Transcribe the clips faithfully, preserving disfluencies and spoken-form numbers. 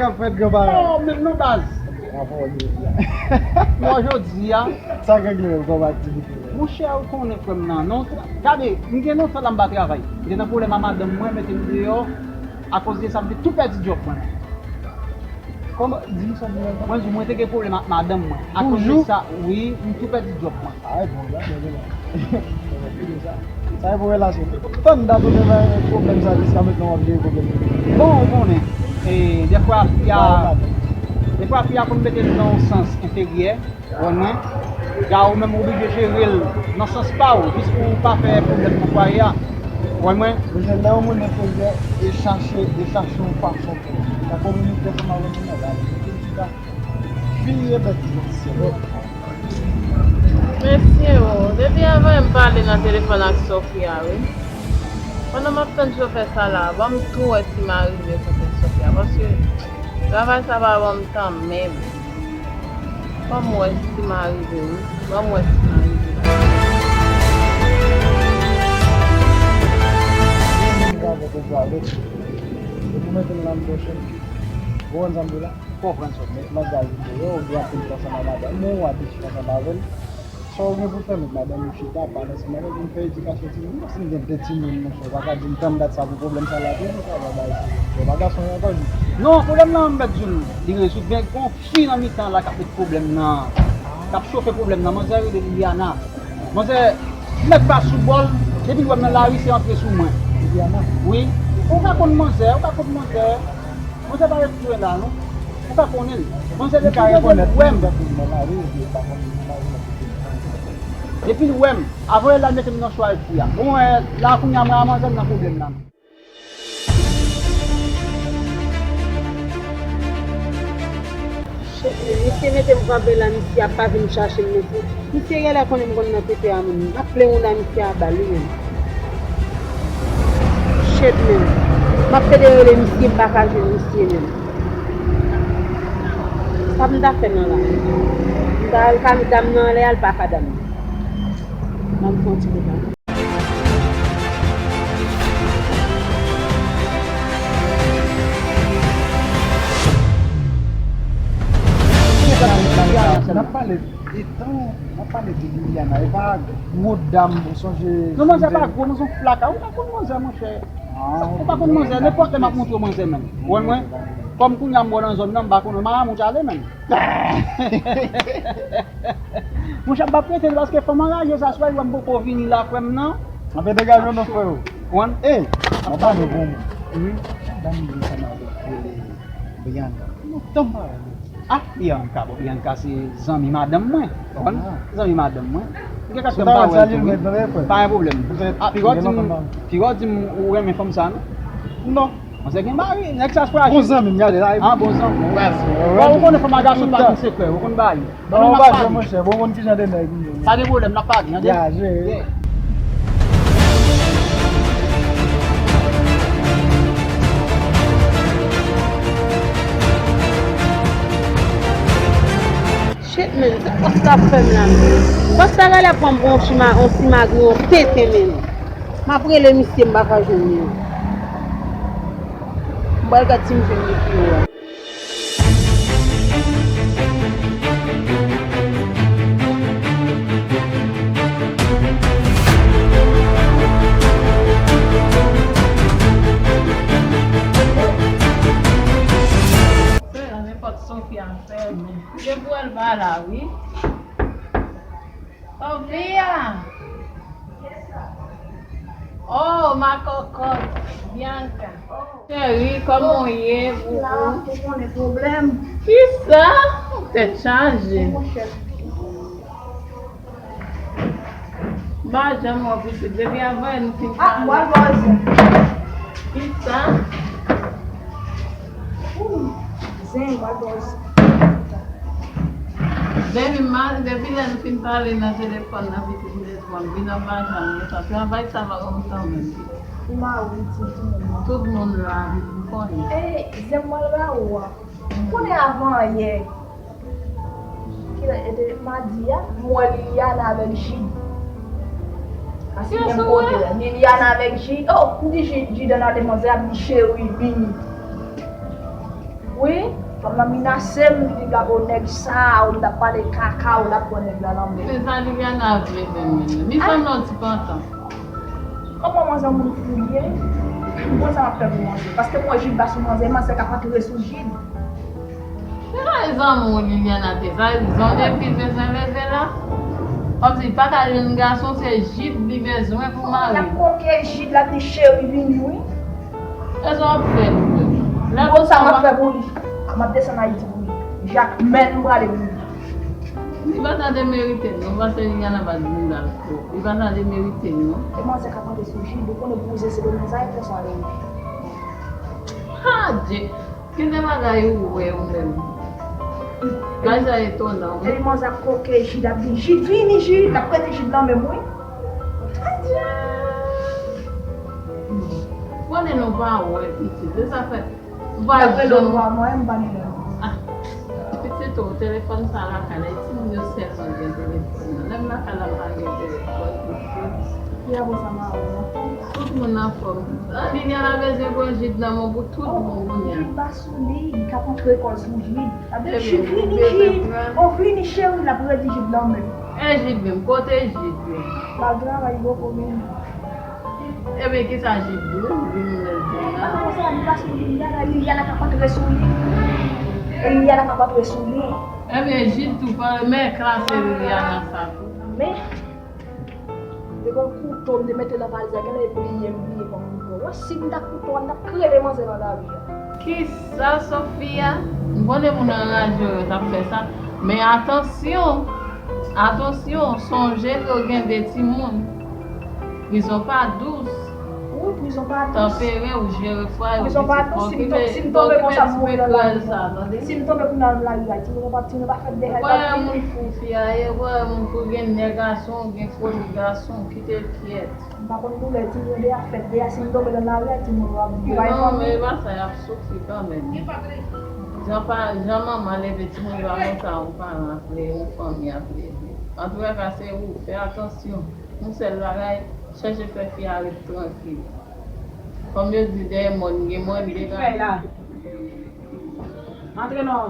K ap fèt, gran parèy? Oh, menm non, baz. Rapò w jodi a. Bon, jodi a. Sa k regle menm kòm aktivite? Monchè, ou konnen frè m nan. Non, tra- gade, m gen lontan la m pa travay. M te nan pwoblèm a madanm mwen, mete m deyò. Akoz de sa, m te tou pèdi djòb mwen. Kòman? Di m sa pou mwen. Mwen di, mwen te gen pwoblèm ak madanm mwen. Akoz de sa, wi, m tou pèdi djòb mwen. Ay, bon, la, bon, bon. Sa e pou relasyon. Tann dat ou te nan pwoblèm sa, jiska mentnan w ap jere pwoblèm yo. Bon, ou konnen, e, dèfwa fi a, dèfwa fi a konn mete l nan yon sans enferyè, ou konprann mwen? Jan ou menm ou oblije jere l nan sans pa w, jis pou w pa fè pwoblèm nan fwaye a, ou konprann mwen? Mesye, lè yon moun enferyè, e chache, e chache yon fason pou l ka kominike ansanm avèk moun nan, la, li mete l chita. Fi e bèt, se bèt. Mesye o, depi avan m pale nan telefòn ak Sofia wi. Pandan m ap tann chofè sa la, ban m tou wè si m arive kote Sofia, paske travay sa pa ban m tan menm. Ban m wè si m arive wi. Ban m wè si m arive. Mwen menm avèk ou pral rete. Depi mwen te nan lane pwochèn, ou konn sa m di la? Konprann sa w di. Met langaj ou deyò, ou gen anpil tan ansanm ak madanm ou, ou abitye ansanm avè l. Sa w gen pou fè, met madanm ou chita, pale ansanm avè l, vin fè edikasyon timoun. Paske m gen de timoun, monchè, ou pa ka di m tann dat sa pou pwoblèm sa la, toujou sa va bay. Ou pa gason ankò, wi. Non, pwoblèm nan, m mèt di w, li rezoud. Men gon fi nan mitan la k ap met pwoblèm nan, k ap chofe pwoblèm nan. Manzè rele Liliana. Manzè mèt pa sou bòl, depi l wè m nan lari, se antre sou mwen. Liliana? Wi. Ou ka konn manzè, ou ka konn manzè. Manzè pa ret lwen la, non. Ou ka konnen l. Manzè depi l wè m. Depi l wè m, avan l al mete m nan cho avèk fi a. Bon, eh, la kounye a mwen a manzè m nan pwoblèm la. Shit, men, misye mete m kanpe la, misye ap pa vin chache m, mesye. Misye genlè konnen m konn nan tete a moun. M ap plen wonn a misye a bal, wi, menm. Shit, menm. M ap tande rele misye, m pa ka jwenn misye, menm. Sa m ta fè nan la? M ta al ka met dam nan anlè a, l pa ka dam nan. M ap fè yon ti bout la. N ap pale de tan, n ap pale de Liliana, e pa gwo dam, ou sonje. Non, manzè pa gwo, manzè yon flaka, ou pa konn manzè, monchè. Ou pa konn manzè, nenpòt lè m ap montre w manzè menm. Ou konn mwen? Kòm kounye a m wè w nan zòn nan, m pa konnen, maramouch ale menm. Monchè, m p ap rete, paske fanm anraje sa, swa li wè m poko vini la, frè m nan. Anfen, degaje w non, frè o. Ou konprann? Ey, m ap pale pou mwen. Dam li ansanm avèk rele Bianca. Lontan m pa wè l. Ah, Bianca, bon, Bianca se zanmi madanm mwen. Ou konprann? Zanmi madanm mwen. M gen kat tan m pa wè l tou, wi. Pa gen pwoblèm. Ah, piga w di m, piga w di m ou renmen fanm sa, non? Non. Manzè gen mari, nèg sa frajil. Bon zanmi m, gade la. Ah, bon zanmi. Bon, ou konnen fanm ak gason pa gen sekrè, ou konn bagay. Bon, ou pa jwe, monchè, bon, ou konn kijan de nèg m ye. Pa gen pwoblèm, n ap pale, tande? Ya, jere. Yeah. Shit, man, sa bòs la fè m la, man. Bòs la genlè pran m pou yon ti ma-, yon ti magri, yon tenten, man. M ap rele misye, m pa ka jwenn li. M pral gad si m jwenn li pi wo a. Sè, nenpòt Sofia fè, men. Depi w wè l pa la, wi. Sofia! Oh, ma cocotte, Bianca. Cheri, kòman w ye, boubou? Ou konnen pwoblèm. Kisa? Tèt chaje. Monchè. M pa janm wè w pitit. Depi avan yè nou fin pale. Ah, m pral bò w zen. Kisa? Ooh, zen, m pral bò w zen. Depi ma-, depi lè nou fin pale nan telefòn nan, pitit, m te di w, m vin anba janm lontan. Travay sa pa kontan menm. Ou mari, pitit, tout moun la. Tout moun la, pitit, m konnen. E, zen m pral ba ou a. Konnen avan yè. Kilè, e te madi a, m wè Liliana avèk Jid. Paske menm kote la. Liliana avèk Jid. Oh, m di Jid, Jid, ann ale manzè ap di cheri, vini. Wi, fanm nan menase m, li di m lage w nèg sa, ou m t ap pale kaka, ou l ap pran nèg la nan men. Se sa Liliana vle menm, menm. Li fanm nan ti pantan. Kòman manzè moun fou li ye? Bon, sa m ap fè pou manzè. Paske m wè Jid pa sou manzè, manzè k ap antre sou Jid. Se pa zanmi w Liliana te, sa zanmi w te bezwen leve la. Kòmsi li pa ka jwenn gason, se Jid li bezwen pou mari. L ap koke Jid, l ap di cheri vini wi. E sa w ap fè pou li. Lè bon sa m ap fè pou li. M ap desann Ayiti pou li. Jak men m prale pou li. Li pa ta demerite non, paske Liliana pa t vin la twòp. Li pa ta demerite non. E manzè k ap antre sou Jid, ou konnen bouzen se de mizay fè sa yo. Ha, Dye. Gen de bagay ou wè ou menm. Bagay sa etonan wi. Epi manzè ap koke Jid, ap di Jid vini Jid, l ap prete Jid nan men m wi. Adye. Konnen nou pa wè pitit, se sa fè. Ou pa janm. Mwen menm pa gen. Ah, pitit ou, telefòn sa lakay la, e timoun yo sèlman gen telefòn nan. Lè m lakay la, m pa gen telefòn, pitit. Ki a bon sa maron an? Tout moun anfòm. Ah, Liliana bezwen pran Jid nan men w pou tout bon kounye a. Jid pa sou li, li ka kontre kò l sou Jid. L ap di Jid vini Jid, o vini cheri, l ap redi Jid nan men. E Jid menm, kote Jid menm? L al travay, li poko vini. Ebyen, kisa Jid di? Li di nou lè l vin la. Konsa, li pa sou Liliana, Liliana k ap antre sou li. E Liliana k ap antre sou li. Ebyen, Jid tou, pa, men klase Liliana sa tou. Men, te gon kouto, m te mete nan valiz la, genlè e bliye, m bliye pran kouto. Wè, si m t ak kouto a, m t ap kreve manzè nan lari a. Kisa, Sofia? M konnen moun anraje yo t ap fè sa. Men atansyon, atansyon, sonje ke w gen de timoun. Prizon pa dous. Wi, prizon pa dous. Tanpere w, jere fwaye w, pitit pa okipe, pa okipe ti pekrèl sa, tande? Si m tonbe kounye a nan lari a, timoun yo p ap, timoun yo p ap fè dèyè. Ou pa wè moun fou fi a ye, ou pa wè moun fou gen nè gason, gen foli gason, kite l kyèt. M pa konn doulè timoun yo, dèyè ap fèt, dèyè si m tonbe nan lari a, timoun yo ap bay fanmi. Non, men e pa sa, y ap soufri kanmenm. Jan pa, jan manman leve timoun yo a konsa, yon paran ap leve, yon fanmi ap leve. Antouka, se ou, fè atansyon. Yon sèl bagay, chèche fè fi a ret trankil. Kòm yo di, dèyè mòn gen mòn, degaje. Ki fè la? Antre non.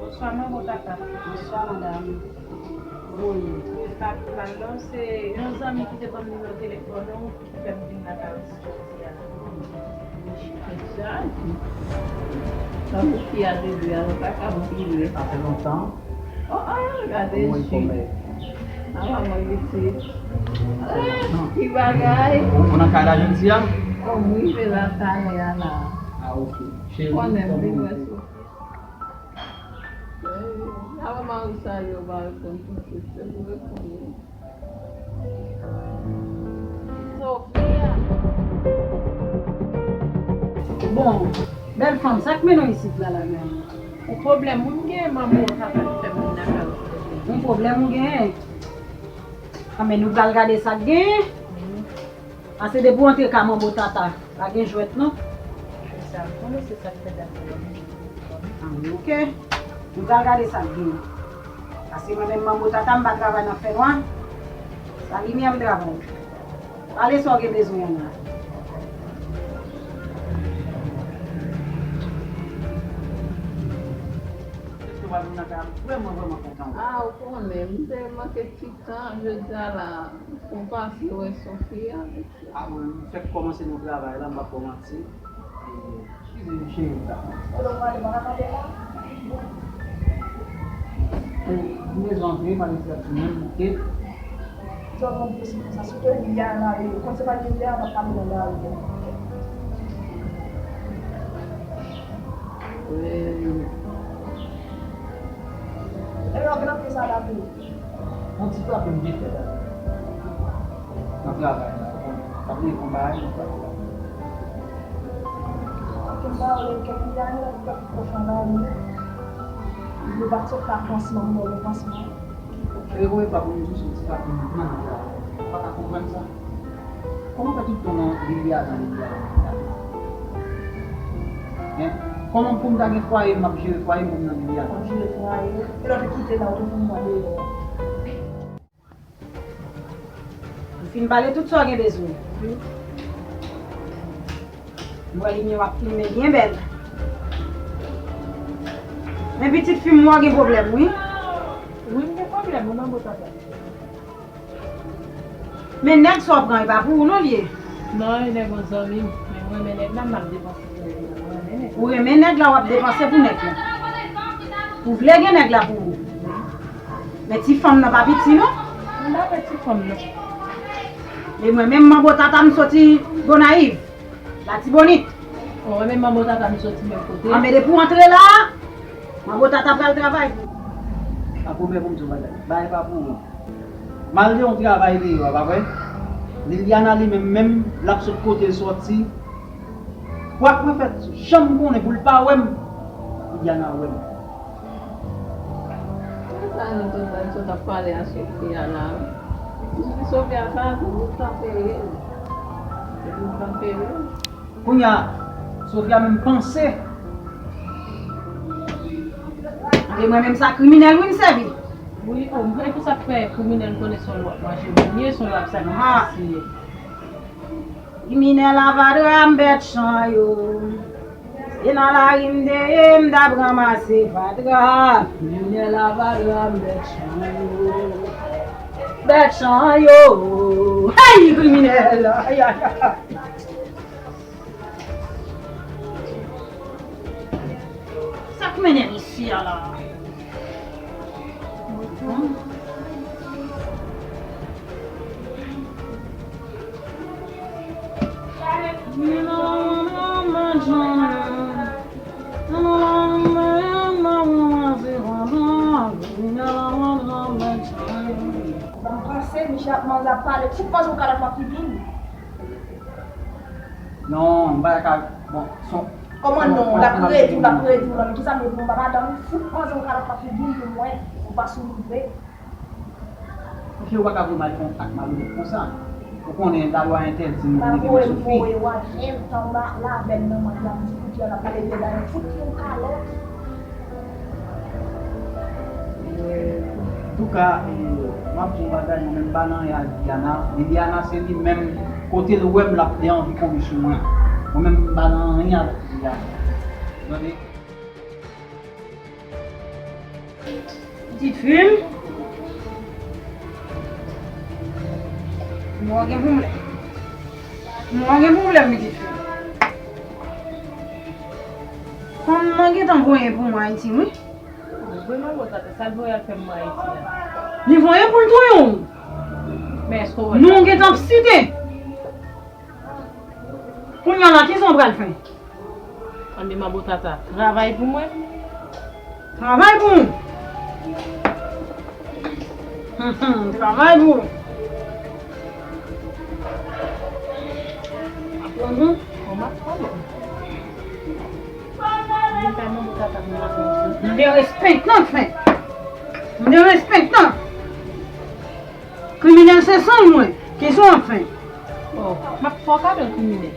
Bonswa, manbo Tata. Bonswa, madanm. Wi. Wi, pa pi mal non, se yon zanmi ki te ban m nimewo telefòn ou ki fè m vin lakay ou jodi a. Wi, chita. Tankou fi a te di a, nou pa ka bliye. Sa fè lontan. Oh, ah, gade Jid. Ala mwen pitit. Ah, ki bagay. Ou nan kay la jodi a? Oh, m rive la talè a la. Ah, ok. Cheri, konnen m vin wè Sofia. Eh, ala mari sa yo pa reponn tout suit, se pou reponn wi. Sofia. Bon, bèl fanm, sa k mennen w isit la, la menm? Yon pwoblèm wi m gen, manbo Tata ki fè m vin lakay ou jodi a. Yon pwoblèm ou genyen? Anben, nou pral gade sa k genyen. Pase depi w antre ka manbo Tata, pa gen jwèt non. Se sa, m konnen se sa k fè dat la. Ah, ok. Nou pral gade sa k genyen. Pase mwen menm manbo Tata, m pa travay nan fènwa. Sa limyè m travay. Pale sa w gen bezwen an la. Mesye w al nan kay a, m vrèman, vrèman kontan wè. Ah, ou konnen, m te manke ti tan, jodi a la, pou m pase wè Sofia. Ah, mwen, m fèk kòmanse nan travay la, m p ap ba w manti. E, eskize m, cheri, m ta. Kote w prale, pa ka kanpe la? E, m bezwen antre, pale ti a ti moun, ok? Sa w konn plis konsa, sitou Liliana, e, konn se pa Liliana, n ap pale nan lari a. Wi. Epi w gen anpil sa la tou. Yon ti frape m byen fè la. Nan travay la, bon, sa vle yon bagay, yon bagay la. Anpil bagay, kèk moun ane, kèk pwòch an ane. Yo pa t sot nan pansman, m ba yo pansman. E gon epa pou m di w se ti frape m nan nan travay. Ou pa ka konprann sa? Kòman w fè tout tan nan Liliana, Liliana, Liliana? Hein? Kòman pou m ta gen fwaye, m ap jere fwaye m, pou m nan Liliana? W ap jere fwaye, e lè w te kite la, w te pou mwen deyò. Ou fin pale tout sa w gen bezwen. Wi. M wè limyè w ap limen byen bèl. Men pitit fi m, w gen pwoblèm, wi. Wi, m gen pwoblèm, wi, manbo tata. Men nèg sa w pran, e pa pou ou non li ye. Non, e nèg yon zanmi m. Men m renmen nèg la, m ap depanse pou nèg la. Mwen renmen nèg. Ou renmen nèg la, w ap depanse pou nèg la. Ou vle gen nèg la pou ou. Men ti fanm nan pa piti, non. M pa vle ti fanm nan. E mwen menm, manbo tata, m soti Gonayiv. Latibonit. Bon, mwen menm manbo tata m soti menm kote. Anben depi w antre la, manbo tata pral travay pou ou. Pa pwoblèm pou m di w bagay. Bagay pa pou ou. Malgre yon travay deyò a, pa vre? Liliana li menm, menm, l ap sot kote l soti. Kwak mwen fè jan m konnen pou l pa wè m, Liliana wè m. Sa nou tout, nou tout ap pale a Sofia la. Sofia sa, se pou kanpe l. Se pou kanpe l. Kounye a, Sofia menm panse. Antre mwen menm sa kriminèl wi m sèvi. Wi, o, mwen pou sa k fè kriminèl konnen se yon lwa w ap mache, mwen ye se yon lwa w ap sakrifye. Kriminèl avadra m bèt chan yo. Se nan lari m te ye, m t ap ranmase fatra. Kriminèl avadra m bèt chan yo. Bèt chan yo. Hey, kriminèl. Ay, ay, ay. Sa k mennen m isi a la? Ban m panse, misye ap manze ap pale, fout panse w kalòt pa figi l. Non, m pa ka, bon, son. Kòman non? L ap redi w, l ap redi w la, men kisa m ye pou m ba madanm fout panse w kalòt pa figi l pou mwen, ou pa sou li vre. Paske ou pa ka vle m al fè yon ak malonèt konsa. Ou konnen lalwa entèdi moun leve nan Sofi. Voye w a jem tan w la, lavèn nan mwen, l ap di kout yè l ap pale de la, fout yon kalòt. Antouka, e, m ap di yon bagay, mwen menm m pa nan anyen ak Liliana. Liliana se li menm, kote l wè m l ap li anvi konn sou mwen. Mwen menm m pa nan anyen avèk Liliana. Tande? Pitit fi m. Mwen gen pwoblèm. Mwen gen pwoblèm, pitit fi m. Fanm nan gentan voye pou mwen Ayiti, wi. Mwen mwen kontan, sa l voye al fè m Ayiti a. Li voye pou l touye w. Men èske w wè? Nou gentan ap site. Kounye a la, kisa w pral fè? Anben, manbo tata, travay pou mwen. Travay pou ou. Travay pou ou. Aprann ou. Bon, m ap pran bon. Mwen fè manbo tata pou mwen. Mande respè nan fè. Mande respè nan. Kriminèl se san mwen. Kisa w ap fè? Oh, m ap fè w kado kriminèl.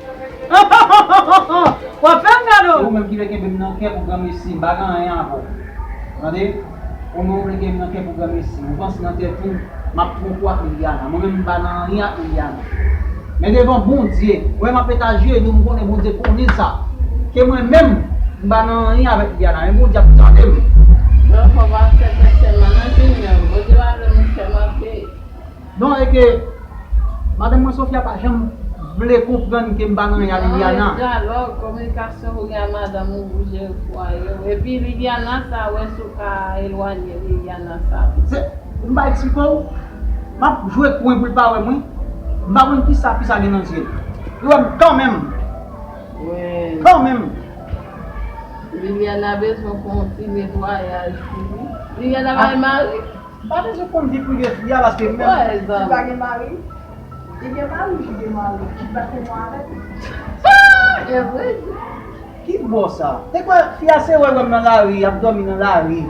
W ap fè m kado? Ou menm ki vle kenbe m nan kè pou granmesi, m pa gen anyen avè w. Tande? Ou menm ou vle kenbe m nan kè pou granmesi. Ou panse nan tèt ou, m ap pran kou ak Liliana. Mwen menm m pa nan anyen ak Liliana. Men devan Bondye, ou wè m ap pete a jenou, m konnen Bondye konnen sa. Ke mwen menm, m pa nan anyen avèk Liliana. Men Bondye ap tande m. Non, fò pa fè tèt sèlman nan Junior. Bondye pa vle moun fè manke. Non, e ke madanm mwen Sofia pa janm vle konprann ke m pa nan anyen ak Liliana. Nan dyalòg, kominikasyon pou gen ak madanm ou, pou jere fwaye w. Epi Liliana sa, wè si w ka elwanye Liliana sa. Se, m pa eksplike w, m ap jwe kwen pou l pa wè mwen. M pa konn kisa fi sa gen nan zye l. Li wè m kanmenm. Wi. Kanmenm. Liliana bezwen fè yon ti netwayaj pou li. Liliana pa gen mari? M pa bezwen konn vi prive fi a, paske menm si l pa gen mari, li gen mari, li gen mari, li pa gen mari avèk li. E vre. Ki bò sa? Te kwè fi a se wè wè m nan lari, ap dòmi nan lari.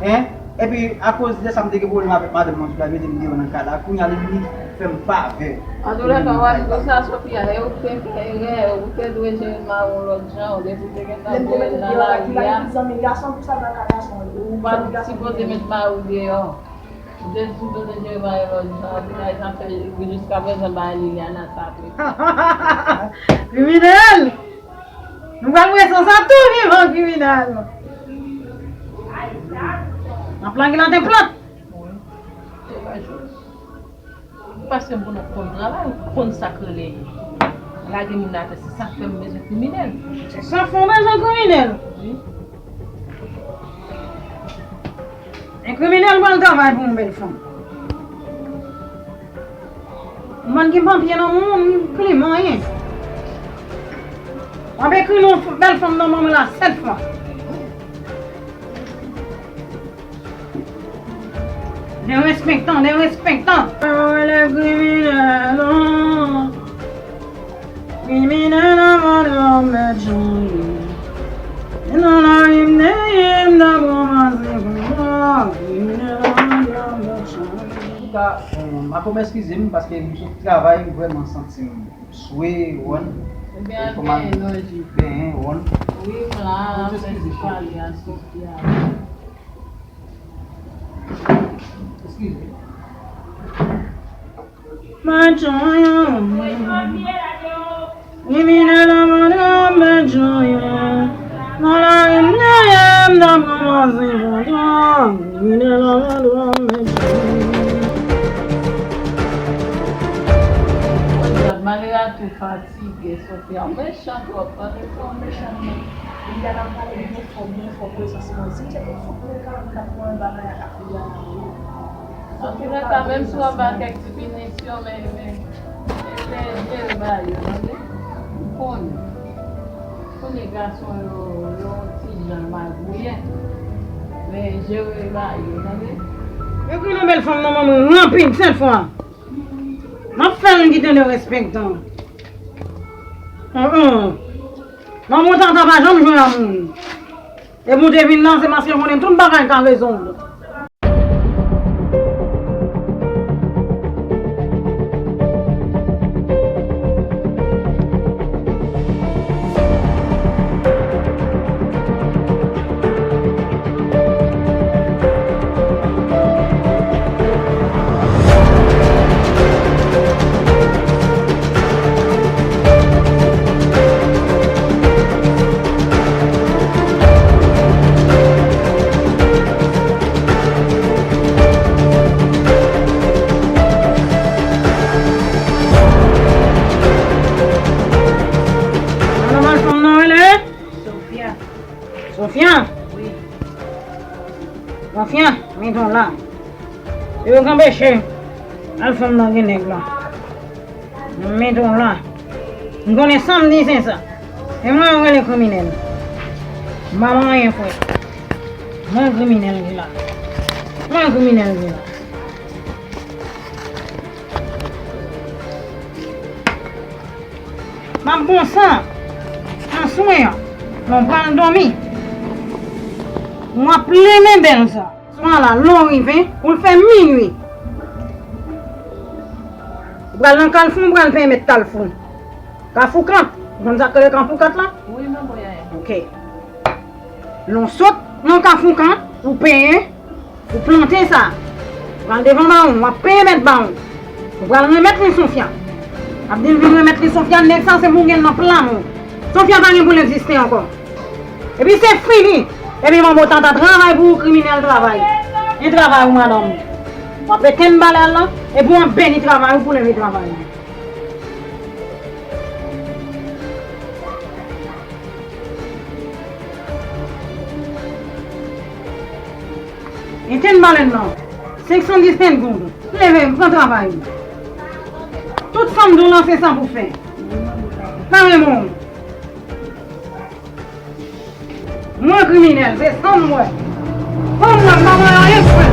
Hein? Epi akoz de sa m te gen pwoblèm avèk madanm mwen, tout la mete m deyò nan kay la. Kounye a li vini fè m favè. Antoulèka, w ap di sa, Sofia, e ou ki te fè erè, ou te dwe jere mari w lòt jan, ou depi te gentan voye l nan lari a. Ou pa t sipoze met mari w deyò. Ou te sipoze jere mari w lòt jan, antoulèka, sa fè jiskaprezan bagay Liliana sa ap rete. Kriminèl! Nou pral wè san sa tou vivan kriminèl. Nan plan ki nan te plant. Paske m konn ap konn travay, ou konn sa k rele lage moun atè, se sa k fè m bezwen kriminèl. Se sa k fè w bezwen kriminèl? Wi. E kriminèl pral travay pou yon bèl fanm. Ou konn ki papye nan men w, m pli manyen. W ap ekri non bèl fanm nan men w la sèt fwa. Derespektan, derespektan. Rele kriminèl, non. Kriminèl avan de anmèt jan ye. E nan lari m te ye, m t ap ranmase konba. Kriminèl avan de anmèt jan ye. Antouka, bon, m ap eskize m paske m sot travay, m vrèman santi m swe, ou konprann? Ebyen, al benyen non, Ji. Benyen, ou konprann? Wi, m la, m ap fè ti pale a Sofia. Eskize. Mwen tchoyon. Kriminèl avan de anmèt jan ye. Nan lari m te ye, m t ap ranmase konba. Kriminèl avan de anmèt jan ye. Malera tou fatige, Sofia. Mechan twòp, pa mechan, mechan, non. Li a nan pale byen fò, byen fò, prezans mwen. Si te yon fòk mwen ka ann kat mwen anba kay a kat li a nan wi. Antoulèka, menm si w ap ba kèk ti pinisyon, men, men, men, men jere ba yo, tande? M konnen. M konnen gason yo, yo yon ti jan magouyen. Men jere ba yo, tande? Yo gen nan bèl fanm nan manman ranpid sèt fwa. M ap fè l kite derespektan. Hum, hum. Manman tata pa janm jwe a moun. Epi w te vin la, se paske w konnen tout bagay ka rezonn. Manman fanm nan rele? Sofia. Sofia? Wi. Sofia, meton la. Yo kanpe che. Al fanm nan gen nèg la. Meton la. M konnen sa m di se sa. E mwen yo rele kriminèl. M pa manyen frè. Mwen kriminèl ki la. Mwen kriminèl ki la. M ap bon san nan swen an. Lè w pral dòmi, w ap lenmen bèl sa. Swa la, lè w rive, pou l fè minui. Ou pral nan Kalfou, ou pral pèmèt Kalfou. Kafou Kat. Ou konn sa k rele Kafou Kat la? Wi, manman, ya, ya. Ok. Lè w sot nan Kafou Kat, ou peye. Ou plante sa. Ou pral devan bawon, w ap peye mèt bawon. Ou pral remèt li Sofia. Ap di l vin remèt li Sofia, nèg sa se pou w gen nan plan w. Sofia pa gen pou l egziste ankò. Epi se fini. Epi manbo tata travay pou ou, kriminèl travay. E travay ou madanm. W ap etenn balèn lan, epi w ap beni travay ou pou leve travay ou. Etenn balèn nan. Senk san dis pèn goud. Leve, pran travay ou. Tout sa m di w lan, se sa pou fè. Pa renmen w. Mwen kriminèl, se sa m wè. Fanm mwen, m pa wè anyen frè.